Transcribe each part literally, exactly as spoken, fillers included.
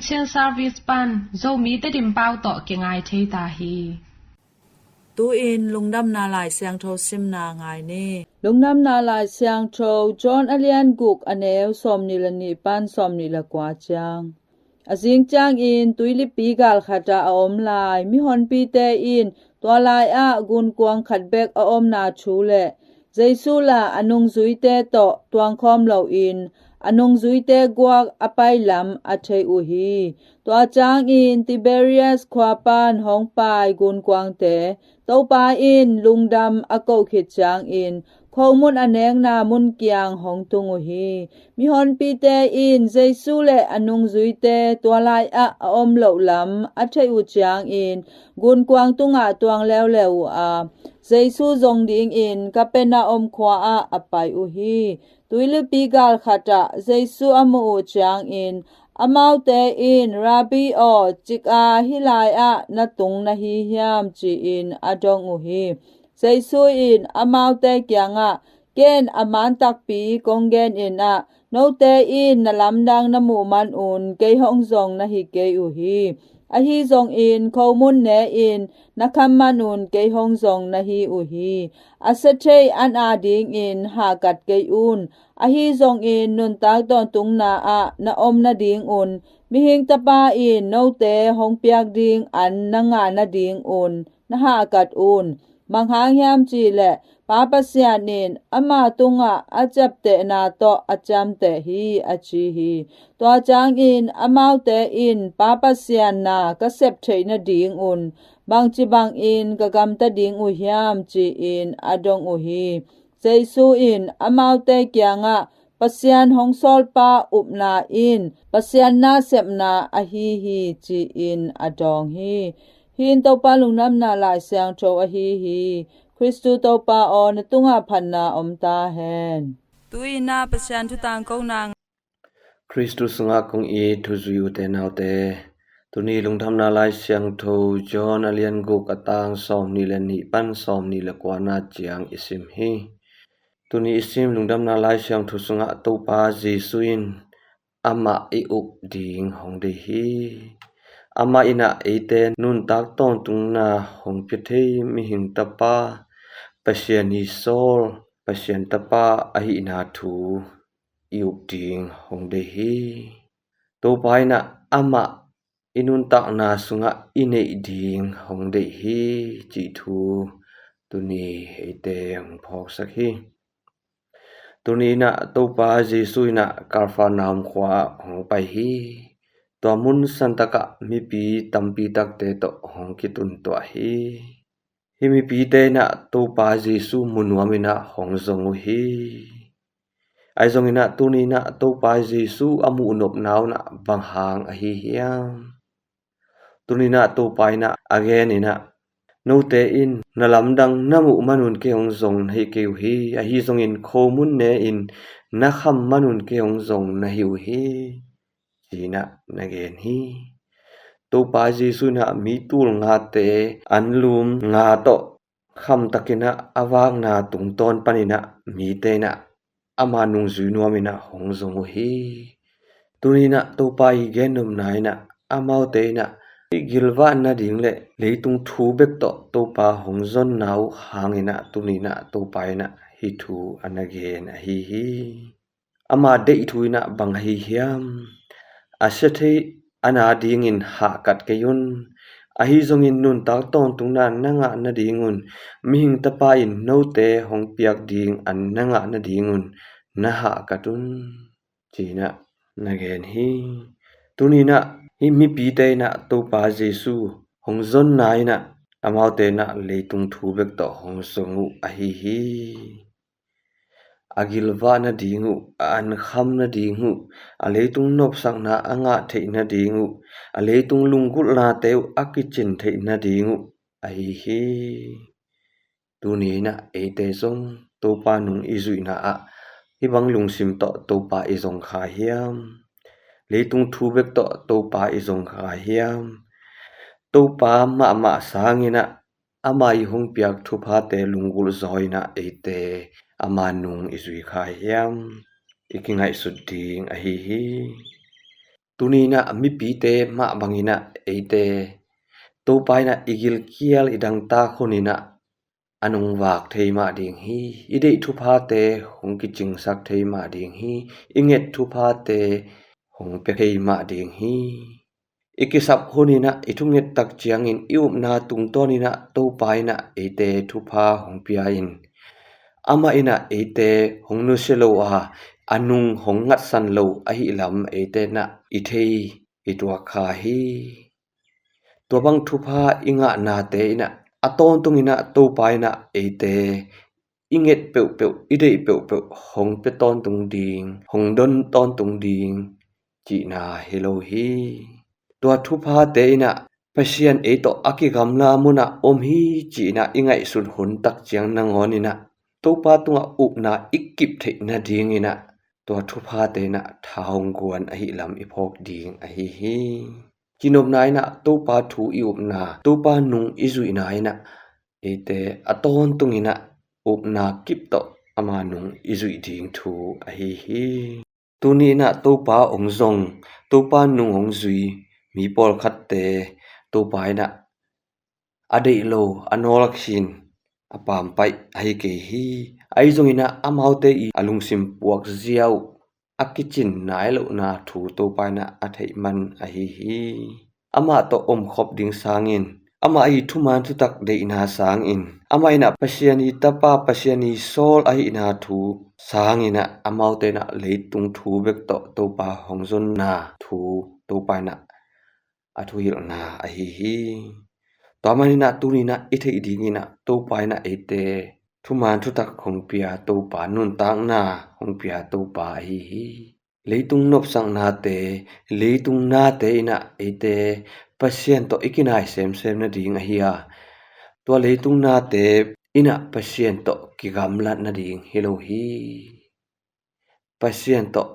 Chin Service pan Zomi Tedim pau tawh kingai thei ta hi. Tu-in Lungdamna Lai Siangtho simna ngai ni. Lungdamna Lai Siangtho John a lian guk, a neu sawmnih le nih pan sawmnih le kua ciang. A zing ciangin tuilipi gal khatah a om lai mihonpite in tua lai-ah gunkuang khat bek a omna thu le Jesu la a nungzuite tawh tuangkhawm loin a nungzuite guak a pai lam a thei uh hi. Tua ciangin Tiberias khua pan hong pai gunkuangte Topa in lungdam a koh khit ciangin khomun a nekna mun kiang hong tung uh hi. Mihonpite in Jesu le a nungzuite tua lai-ah a om loh lam a theih uh ciangin gunkuang tungah tuang leuleu uh a, Jesu zong dingin Kapernaum khua-ah a pai uh hi. Tuilipi gal khatah Jesu a muh uh ciangin amaute in, "Rabbi aw, cik a hih lai-ah na tung na hi hiam?" ci-in a dong uh hi. Jesu in amaute kiangah, "Ken a man takpi kong gen in ah, note in na lamdang na muh manun kei hong zong na hi kei uh hi. Ahi zongin khomun ne-in na kham manun kei hong zong na hi uh hi. A sia thei an a dingin hahkat kei un. Ahi zongin nuntak tawntungna ah na om nadingun, mihing tapa in note hong piak ding an na ngah nadingun na hahkat un. Bang hang hiam cih leh Pa Pasian in ama tungah a ciaptehna tawh a ciamteh hi," a ci hi. Tua ciangin amaute in, "Pa Pasian na ka sep theih nadingun bangci bangin ka gamta ding uh hiam?" ci-in a dong uh hi. Jesu in amaute kiangah, "Pasian hong sawlpa upna in Pasian na sepna ahi hi," ci-in a dawng hi. Hih in Topa Lungdamna Lai Siangtho ahi hi. Khristu Topa aw, na tungah phatna om ta hen. Tu-in ah Pasian thu tangkona. Khristu sungah kong it thuzui ute naute, tuni Lungdamna Lai Siangtho John a lian guk, a tang sawmnih le nih pan sawmnih le kuana ciang i sim hi. Tuni i sim Lungdamna Lai Siangtho sungah Topa Jesu in amah i up ding hong deih hi. Amah in ah eite nuntak tawntungna hong pia thei mihing tapa, Pasian i sawl, Pasian tapa ahihna thu i up ding hong deih hi. Topa in ah amah i nuntakna sungah i neih ding hong deih hi cih thu tuni eite hong phawksak hi. Tuni in ah Topa Jesu in ah Kapernaum khua-ah hong pai hi. Tua mun santakah mipi tampi takte tawh hong kitun tuah hi. Hih mipite in ah Topa Jesu mu nuam in ah hong zong uh hi. Ahi zongin ah tuni in ah Topa Jesu a muh nopna un ah bang hang ahi hiam? Tuni in ah Topa in ah a gen in ah, "Note in na lamdang na muh manun kei hong zong na hi kei uh hi. Ahi zongin khomun ne-in na kham manun kei hong zong na hi uh hi," ci-in ah na gen hi. Topa Jesu in ah mi tul ngate anlum nga tawh khamtakin ah a vakna tungtawn panin ah mite in ah ama nungzui nuamin ah hong zong uh hi. Tuni in ah Topa i gennopna in ah amaute in ah i gilvah nading le leitung thu bek tawh Topa hong zonna uh hangin ah tuni in ah Topa in ah hih thu a na gen ahi hi. Ama deih thu in ah bang ahi hiam? A sia thei an a dingin hahkat kei un. Ahi zongin nuntak tawntungna na ngah nadingun, mihing tapa in note hong piak ding an na ngah nadingun na hahkat un, ci-in ah na gen hi. Tuni in ah hih mipite in ah Topa Jesu hong zonna in ah amaute in ah leitung thu bek tawh hong zong uh ahi hi. A gilvah nading uh, a ankham nading uh, a leitung nopsakna a ngah theih nading uh, a leitung lunggulhnate uh a kicin theih nading uh ahi hi. Tuni in ah eite zong Topa nung i zuihna ah hih bang lungsim tawh Topa i zong kha hiam? Leitung thu bek tawh Topa i zong kha hiam? Topa mahmah sangin ah ama i hong piak thuphate lunggulh zaw in ah eite ama nung i zui kha hiam? I kingaihsut ding ahi hi. Tuni in ah mipite mah bangin ah eite Topa in ah i gilkial i dangtak hun in ah a nungvak thei mah ding hi. I deih thuphate hong kicingsak thei mah ding hi. I nget thuphate hong pia thei mah ding hi. I kisap hun in ah i thunget tak ciangin i upna tungtawn in ah Topa in ah eite thupha hong pia in, amah in ah eite hong nusia lo a, a nung hong ngatsan lo ahih lam eite in ah i thei i tuak kha hi. Tua bang thupha i ngahnate in ah a tawntung in ah Topa in ah eite i nget peuhpeuh, i deih peuhpeuh hong pia tawntung ding, hong don tawntung ding cihna hi lo hi. Tua thuphate in ah Pasian ei tawh a kigamla munah om hi ci-in ah i ngaihsut hun tak ciang nangawn in ah Topa tungah upna i kip theih nadingin ah tua thuphate in ah tha hong guan ahih lam i phawk ding ahi hi. Cinopna in ah Topa thu i upna, Topa nung i zuihna in ah eite a tawntung in ah upna kip tawh ama nung i zuih ding thu ahi hi. Tuni in ah Topa hong zong, Topa nung hong zui mi pawlkhatte Topa in ah a deih lo, a nawlkhin, a pampaih ahi kei hi. Ahi zongin ah amaute i a lungsim puakzia uh a kicin nai lohna thu Topa in ah a theih man ahi hi. Amah tawh omkhop ding sangin, amah i thuman thutak deihna sangin, amah in ah Pasian i tapa, Pasian i sawl ahihna thu sangin ah amaute in ah leitung thu bek tawh Topa hong zonna thu Topa in ah a thuhilhna ahi hi. Tua manin ah tuni in ah i theih dingin ah Topa in ah eite thuman thutak hong pia Topa, nuntakna hong pia Topa ahi hi. Leitung nopsaknate, leitung nate in ah eite Pasian tawh i kinai semsem nading ahi a, tua leitung nate in ah Pasian tawh kigamlat nading hi lo hi. Pasian tawh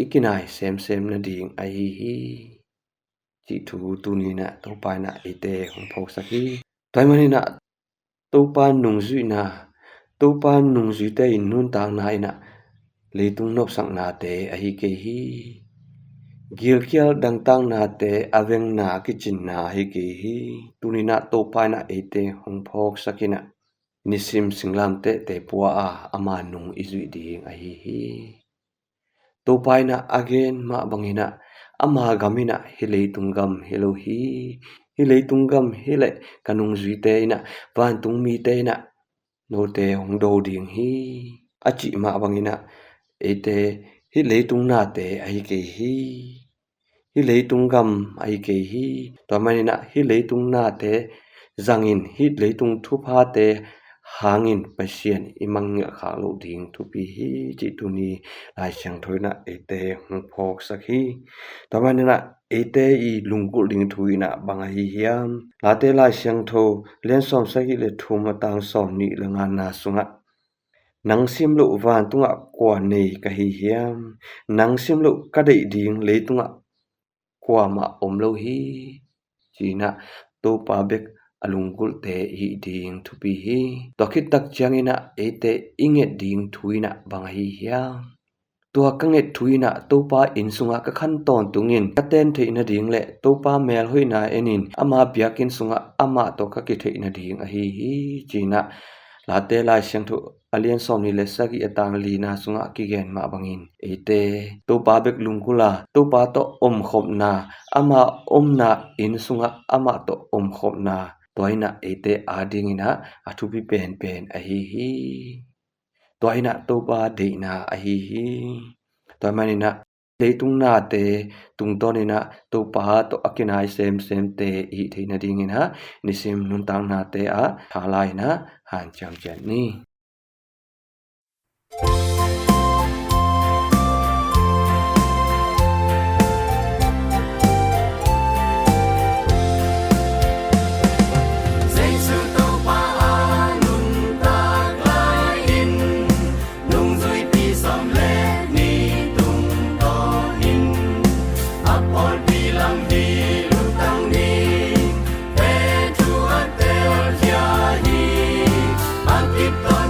i kinai semsem nading ahi hi. Cih thu tuni in ah Topa in ah eite hong phawksak hi. Tua ahih manin ah Topa nungzuihna, Topa nungzuite in nuntakna in ah leitung nopsaknate ahi kei hi. Gilkial dangtaknate a vengna, a kicinna ahi kei hi. Tuni in ah Topa in ah eite hong phawksak in ah nisim singlamtehte pua a ama nung i zuih ding ahi hi. Topa in ah a gen mah bangin ah ama gam in ah hih leitung gam hi lo hi. Hih leitung gam hi leh ka nungzuite in ah, vantung mite in ah note hong do ding hi, a cih mah bangin ah eite hih leitung nate ahi kei hi. Hih leitung gam ahi kei hi. Tua manin ah hih leitung nate zangin, hih leitung thuphate hangin Pasian i mangngilh khak loh ding thupi hi, cih tuni Lai Siangtho in ah eite hong phawksak hi. Tua manin ah eite i lunggulh ding thu in ah bang ahi hiam? Late Lai Siangtho lian sawm sagih le thum, a tang sawm nih le ngana sungah, nang sim loh vantungah kua nei ka hi hiam? Nang sim loh ka deih ding leitungah kuamah om lo hi, ci-in ah Topa bek a lunggulhte i hih ding thupi hi. Tua khit tak ciangin ah eite i nget ding thu in ah bang ahi hiam? Tua ka nget thu in ah Topa inn sungah ka khan tawntungin ka ten theih nading le Topa melhoihna enin ama biakinn sungah amah tawh ka kitheih nading ahi hi, ci-in ah Late Lai Siangtho a lian sawm nih le sagih, a tang lina sungah a kigen mah bangin eite Topa bek lunggulh a, Topa tawh omkhopna, ama omna inn sungah amah tawh omkhopna, tua in ah eite adingin ah a thupi penpen ahi hi. Tua in ah Topa deihna ahi hi. Tua manin ah leitung nate tungtawn in ah Topa tawh a kinai semsemte i hih theih nadingin ah nisim nuntaknate ah tha la-in ah hanciam ciat ni. Jesu Topa a nuntak lai-in, nungzuipi sawm le nih tungtawnin a pawlpi lam hi lutang ni. Petru a telkhia hi, a kip tawn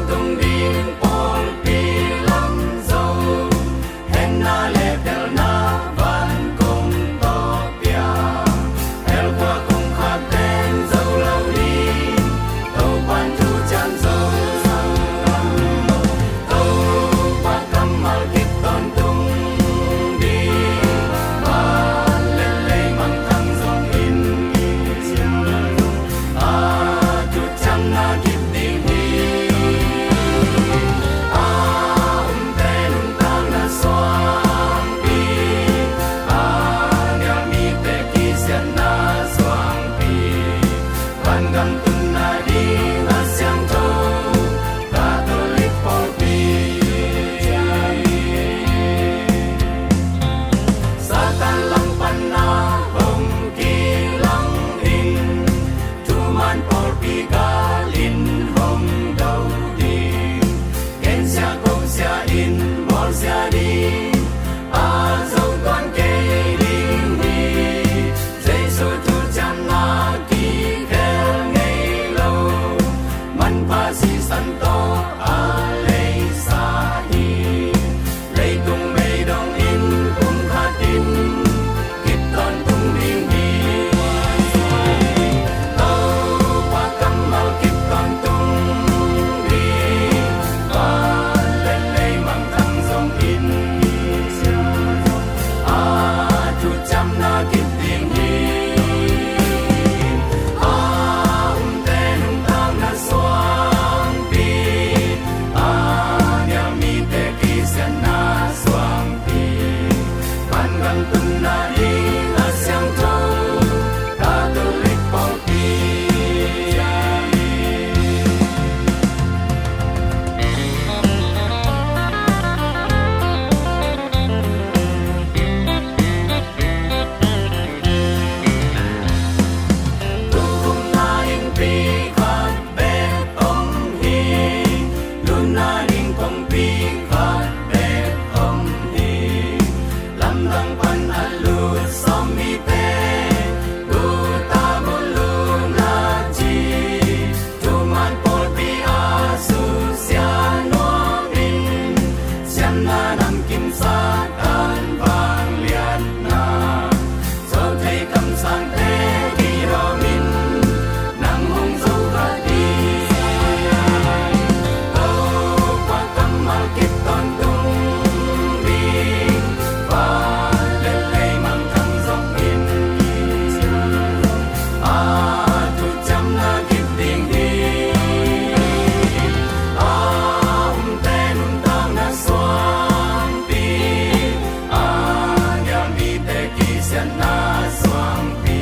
in bawlsia ding a zo tuan kei ding hi. Jesu thuciamna kikhel ngei lo, manpha sisan tawh a leisa hi. Leitung bei dongin pumkhat in kip tawntung ding hi. Topa kammal kip tawntung ding, van le leimang thang zongin a thuciamna kip ding hi. A umte nuntakna suangpi, a nial mite kisiatna suangpi, vantung tunna ding a siangtho Catholic pawlpi. Tukum na innpi khat bek om hi, lutna ding kongpi khat bek om hi. Lamdang pan a lut sawm mite, guta bul lutna ci, thuman pawlpi a susia nuamin, siamna namkim Satan vangliatna, zo thei kamsangte kidawmin, nang hong zo kha ding. Topa kammal kip tawntung ding, van le leimang thang zongin a thuciamna kip ding hi. A umte nuntakna suangpi, a nial mite kisiatna suangpi,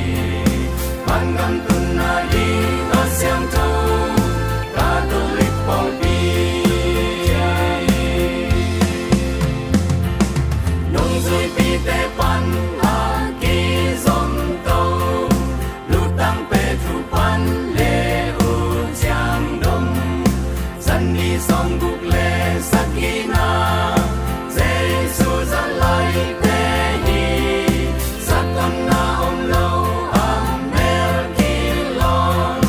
vantung tunna ding a siangtho Catholic pawlpi. Nungzuipite pan a kizom to, lutang Petru pan le uh ciang dom, zan ni sawmguk le sagihna, Jesu zalaite hi, zatonna om lo a mel kilawm,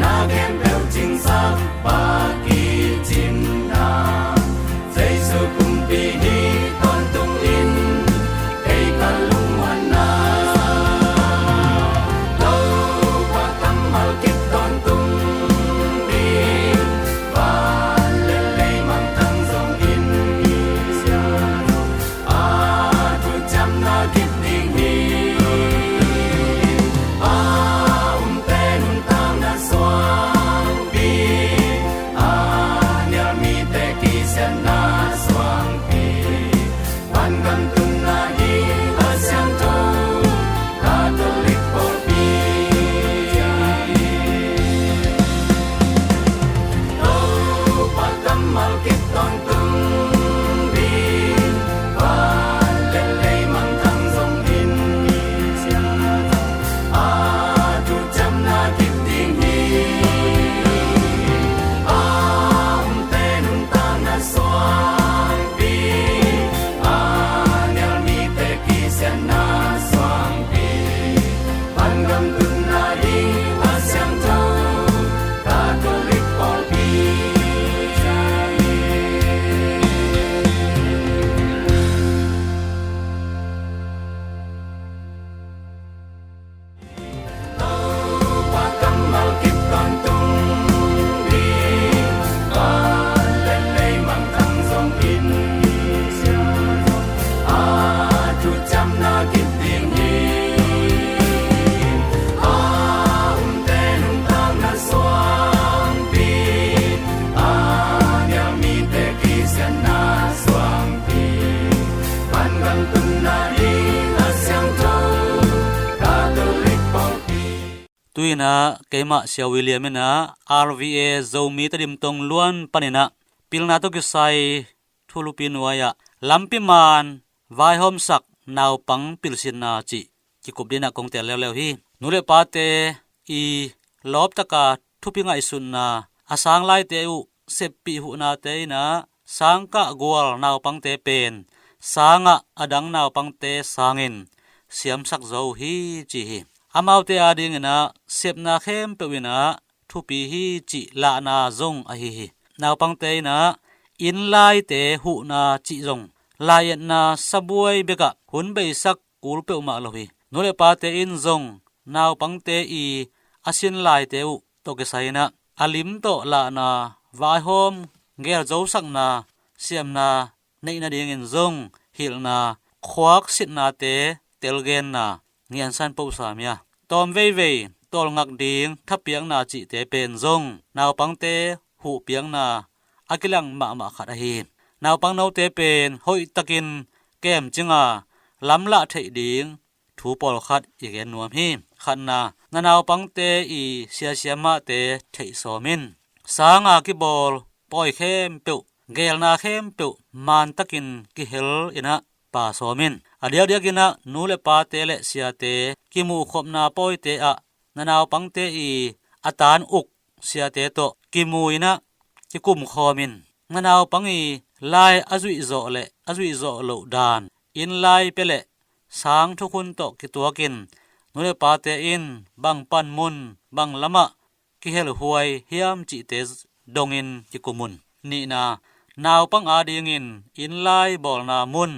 na khempeuh cingsak pa kicimna, Jesu pumpi hi tawntungin, kei ka lungmuanna. Topa kammal kip tawntung ding, van le leimang thang zongin a thuciamna kip ding hi. A umte nuntakna suangpi, a nial mite kisiatna suangpi, vantung tunna ding a siangtho Catholic pawlpi. Topa kammal kip tawntung ding, van le leimang thang zongin a thuciamna kip ding hi. A umte nuntakna suangpi, a nial mite kisiatna suangpi, vantung tunna ding a siangtho Catholic pawlpi. Topa kammal kip tawntung ding, van le leimang thang zongin a thuciamna kip ding hi. A umte nuntakna suangpi, a nial mite kisiatna suangpi, vantung tunna ding a siangtho Catholic pawlpi. Tu-in ah keimah Sia William in ah R V A Zomi Tedim tong luan panin ah pilna tawh kisai thulupi nuai-ah lampi man vaihawmsak naupang pilsinna cih kikup dingin ah kong teel leuleu hi. Nu le pate i lawptaka thupi ngaihsutna, a sang laite uh seppih huhnate in ah sangkah gual naupangte pen sangah a dang naupangte sangin siamsak zo uh hi, ci hi. Amaute adingin ah sepna khempeuh in ah thupi hi cih lahna zong ahi hi. Naupangte in ah innlaite huhna cih zong lai-etna sabuai bekah hun beisak kul peuhmah lo hi. Nu le pate in zong naupangte i a sin laite uh tawh kisai in ah a lim tawh lahna, vaihawm, gelzosakna, siamna neih nadingin zong hilhna, khuaksitnate telgenna ngiansan posa mia. Tawm veivei tawlngak ding thapiakna cihte pen zong naupangte huhpiakna a kilang mahmah khat ahi hi. Naupang note pen hoihtakin kemcinga lamlah theih ding thu pawlkhat i gen nuam hi. Khatna, na naupangte i siasia mahte theih sawm in. Sanga kibawl pawi khempeuh, gelna khempeuh mantakin kihel in ah pa sawm in. A diakdiakin ah nu le pate le siate kimuhkhopna pawite ah na naupangte i a taan uk siate tawh kimu in ah kikumkhawm in. Na naupang i lai a zuihzawh le a zuihzawh loh dan, innlai pia le sang thukhun tawh kituakin nu le pate in bang panmun, bang lamah kihelhuai hiam cihte dongin kikum un. Nihna, naupang adingin innlai bawlna mun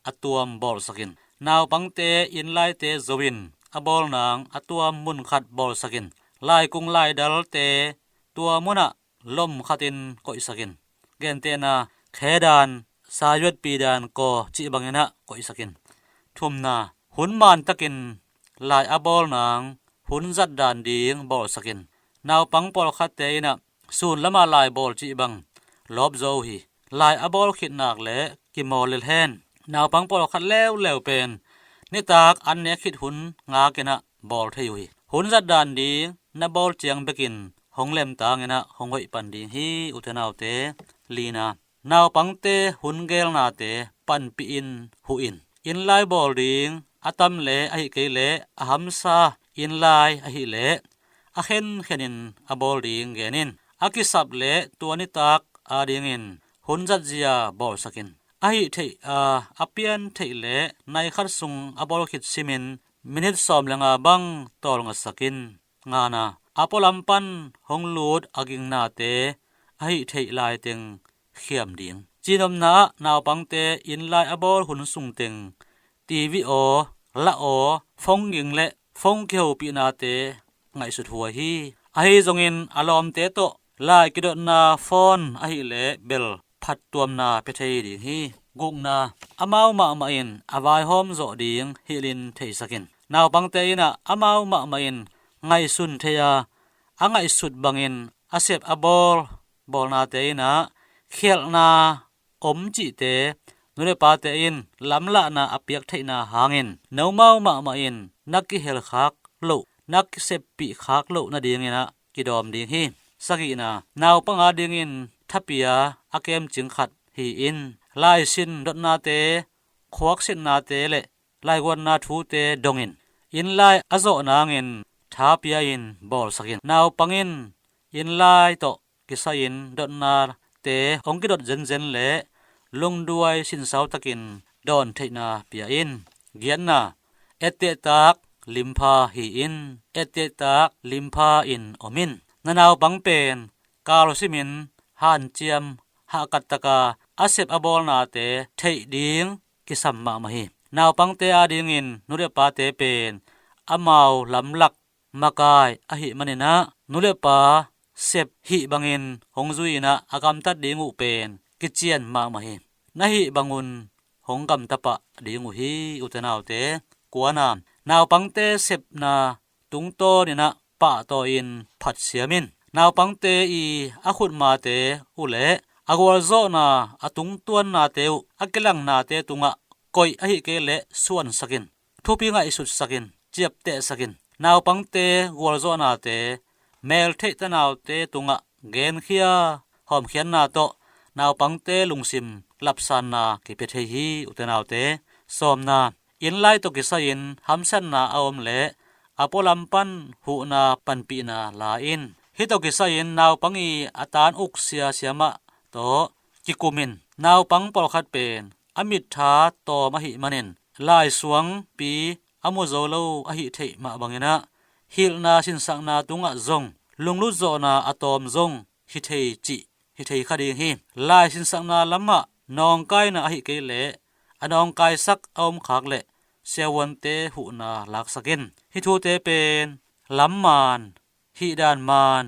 a tuam bawlsakin, naupangte innlaite zo in a bawl nang a tuam mun khat bawlsakin, laikung laidalte tua munah lom khatin koihsakin, gentehna khedan, sayuatpi dan kaw cih bangin ah koihsakin. Thumna, hun mantakin lai a bawl nang hun zat dan ding bawlsakin. Naupang pawlkhatte in ah sun lama lai bawl cih bang lawp zo uh hi. Lai a bawl khit nak le kimawl lel hen. Naupang pawlkhat leuleu pen nitak an nek khit hun ngakin ah bawl thei uh hi. Hun zat dan ding na bawl ciang bekin hong lemtang in ah hong hoih pan ding hi, ute naute. Lina, naupangte hun gelnate panpih in huh in. Innlai bawl ding a tam le ahi kei leh a hamsa innlai ahih leh a khenkhenin a bawl ding gen in. A kisap le tua nitak adingin hun zatzia bawlsakin. Ahih theih a, a pian theih le nai khat sung a bawl khit simin minit sawm le nga bang tawlngasak in. Ngana, a pualam pan hong lut a gingnate ahih theih laiteng khiam ding. Cinopna ah naupangte innlai a bawl hun sungteng T V aw, la aw, phone ging le phone kihopihnate ngaihsut huai hi. Ahi zongin a lawmte tawh lai kidotna phone ahih leh bel phattuamna pia thei ding hi. Gukna, amau mahmah in a vaihawm zawh ding hilhin theisakin. Naupangte in ah amau mahmah in ngaihsun thei a, a ngaihsut bangin a sep a bawl, bawlnate in ah khialhna om cihte nu le pate in lamlahna a piak theihna hangin nomau mahmah in na kihel khak loh, na kiseppih khak loh nadingin ah kidawm ding hi. Sagihna, naupang adingin thapia a kemcing khat hi in, laisin dotnate, khuaksitnate le laiguatna thute dongin, innlai a zawh nangin thapia in bawlsakin. Naupang in innlai tawh kisai-in dotnate hong kidot zenzen le lungduai sinsautakin dawn theihna pia in. Giatna, ettehtak limpha hi in, ettehtak limpha in om in. Na naupang pen kalsimin hanciam hahkattaka a sep a bawlnate theih ding kisam mahmah hi. Naupangte adingin nu le pate pen amau lamlak makai ahih manin ah nu le pa sep hih bangin hong zui in ah a gamtat ding uh pen kician mahmah hi. Na hih bangun hong gamta pah ding uh hi, ute naute. Kuana, naupangte sepna tungtawnin ah pahtawi-in phatsiam in. Naupangte i a khutmate uh le a gualzawhna a tungtuannate uh a kilangnate tungah koih ahih kei leh suansakin, thupi ngaihsutsakin, ciaptehsakin. Naupangte gualzawhnate meltheih tanaute tungah genkhia hawmkhiatna tawh naupangte lungsim lapsanna kipia thei hi, ute naute. Sawmna, innlai tawh kisai-in hamsatna a om leh a pualam pan huhna panpihna la in. Hih tawh kisai-in naupang i a taan uksia siamah tawh kikum in naupang pawlkhat pen a mittha tawm ahih manin laisuangpi a mu zo lo ahih theih mah bangin ah hilhna sinsakna tungah zong lunglut zawhna a tawm zong hi thei cih hi thei kha ding hi. Lai sinsakna lamah nawngkaina ahih kei leh a nawngkaisak a om khak leh siavuante huhna laksak in. Hih thute pen lam maan, hihdan maan,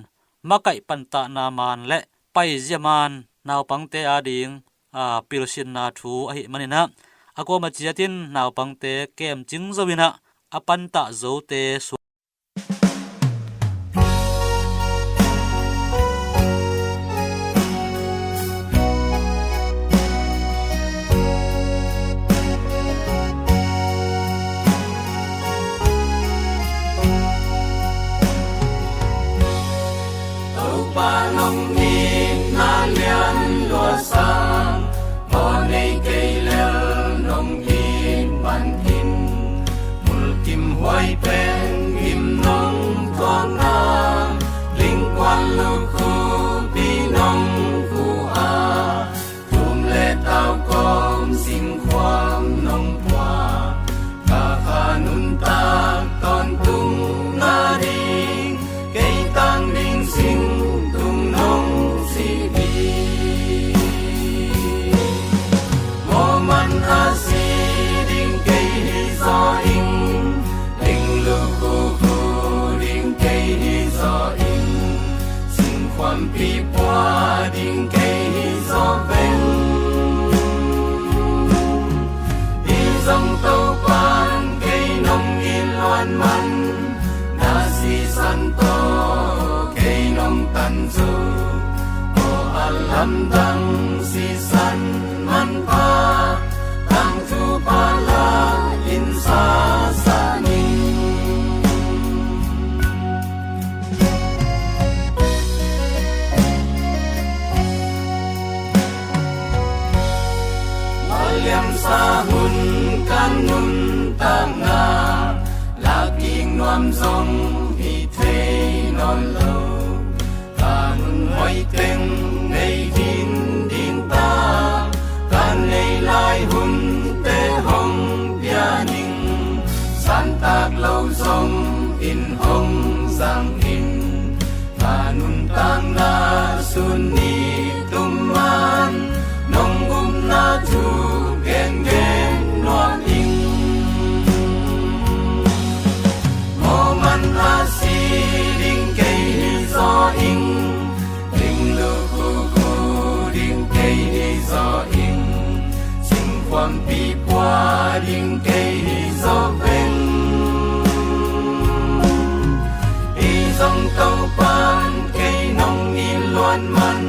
makaih pantahna maan le paizia maan naupangte ading a pilsinna thu ahih manin ah a kuama ciatin naupangte kemcing zo in ah a pantah zote sung Topa nong itna lian luasa, aw nei kei lel nong it pan in. Mulkim huai pen gim nong tuakna, lingkuan lukhupi nong khu a, tum le tau kawm singkhuam nong pua, ka kha nuntak tawntung nading, kei tang ding singtung nong si ding. Moman a si ding kei hi zaw ing, ling lukhu khu ding kei hi zaw ing, singkhuampi pua ding kei hi zaw veng. I zong Topan kei nong it luan man, na sisan tawh kei nong tan zo. Aw a lamdang sisan manpha, tangthu pala in sasa ning. Maliamsa hun ka nuntakna, lakik nuam zong hi thei nawn lo. Ka nun hoih teng nei din ding ta, ka nei lai hunte hong pia ning. Santak lo zong in hong zang in, ka nuntakna sun ni tum man, nong upna thu gengen nuam ing. Moman a si ding kei hi zaw ing, ling lukhu khu ding kei hi zaw ing, singkhuampi pua ding kei hi zaw veng. I zong Topan kei nong it luan man,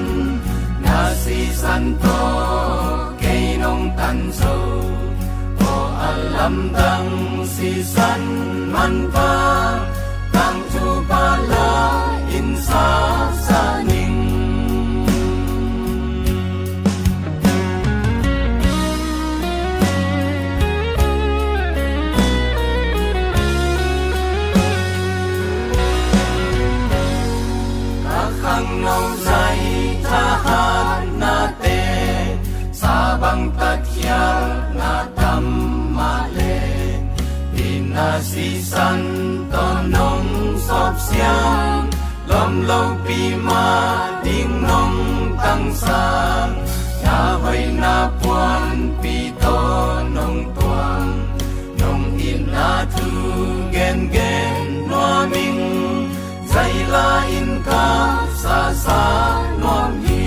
na sisan tawh kei nong tan zo. Aw a lamdang sisan manpha, tangthu pala in sasa ning. Ka khangno zai thahatnate, sa bang tatkhialhna tam mah le, itna sisan tawh nong sawp siang, lawm lopi mah ding nong tangsak, na hoihna puanpi tawh nong tuang, nong itna thu gengen nuam ing. Zaila in ka sasa nuam hi.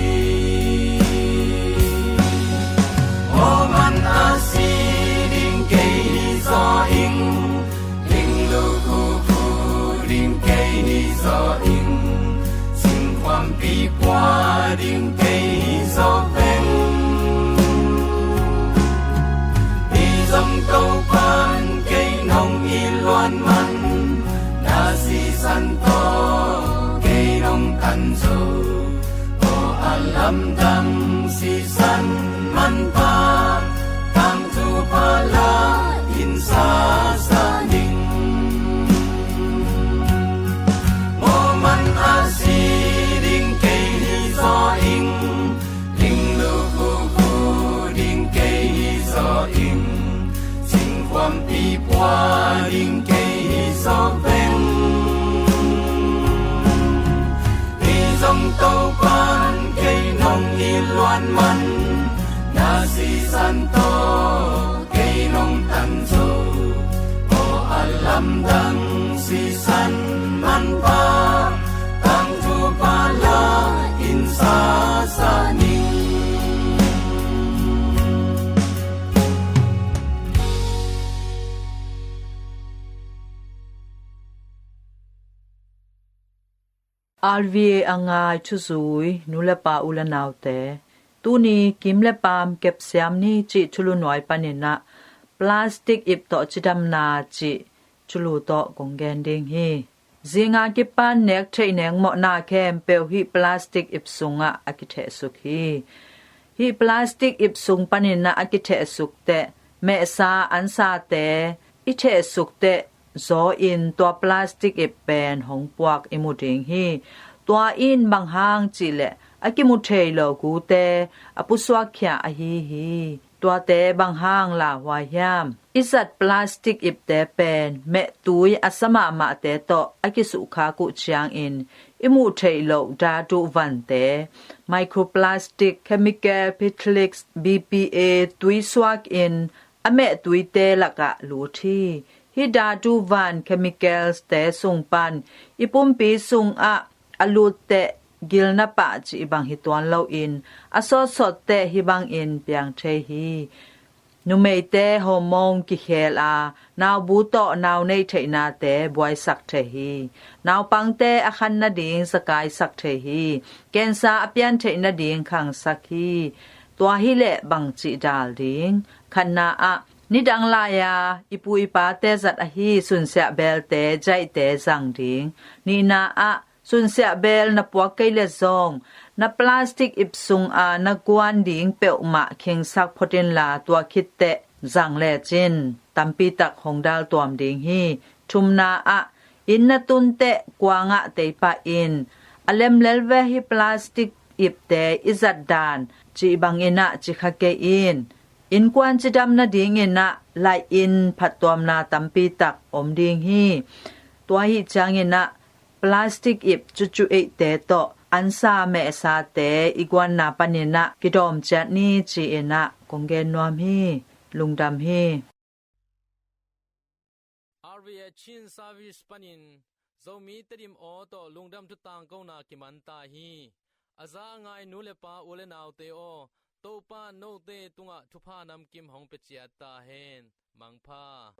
Moman a si ding kei hi zaw ing, ling lukhu khu ding kei hi zaw ing, singkhuampi pua ding kei hi zaw veng. I zong Topan kei nong it luan man, na sisan tawh kei nong tan zo. Aw a lamdang sisan manpha, tangthu pala in sasa ning. Moman a si ding kei hi zaw ing, ling lukhu Sisan tawh kei nong tan zo, aw a lamdang sisan manpha, tangthu pala in sasa ni. R V A a ngai thuzui, nu le pa, u le naute. Tuni kim le paam kepsiam ni cih thulu nuai panin ah plastic ip tawh cidamna cih thulu tawh kong gen ding hi. Zinga kipan nek theih neng mawhna khempeuh hih plastic ip sungah a kithehsuk hi. Hih plastic ip sung panin ah a kithehsuk teh mehsa ansate i thehsuk teh zaw in tua plastic ip pen hong puak i mu ding hi. Tua in bang hang cihleh a kimu thei lo gute a pusuak khia ahi hi. Tuate bang hang lauhuai hiam? I zat plastic ipte pen mehtui a sa mahmahte tawh a kisuhkhak uh ciangin i muh theih loh datu vante, microplastic, chemical, petrolates, B P A, tui suak in a mehtuite lakah lut hi. Hih datu van chemicals te sung pan i pumpi sungah a lut teh gilna pah cih bang hi tuan loin a sawtsawt teh hih bangin piang thei hi. Numeite hormone kikhel a naubu tawh nau neih theihnate buaisak thei hi. Naupangte a khan nading zakaisak thei hi. Cancer a pian theih nading khangsak hi. Tua hileh bangcih dal ding? Khatna ah, nidang lai-a i pu i pate zat ahi sunsiah beelte, jaihte zang ding. Nihna ah, sunsiah beel na puak kei le zong na plastic ip sunga na guan ding peuhmah khingsak phot inla tua khitteh zang lecin tampitak hong dal tuam ding hi. Thumna ah, inn na tun teh kuangah teipah in. A lemlel ve hih plastic ipte i zat dan cih bangin ah cikha kei in. Innkuan cidam nadingin ah laih in phattuamna tampitak om ding hi. Tua hi ciangin ah plastic ip cucu eihte tawh ansa mehsate i guanna panin ah kidawm ciat ni ci-in ah kong gen nuam hi. Lungdam hi. R V A Chin Service panin Zomi Tedim aw tawh lungdam thu tangkona kiman ta hi. A za a ngai nu le pa, u le naute aw, Topa note tungah thupha namkim hong pia ciat ta hen. Mangpha.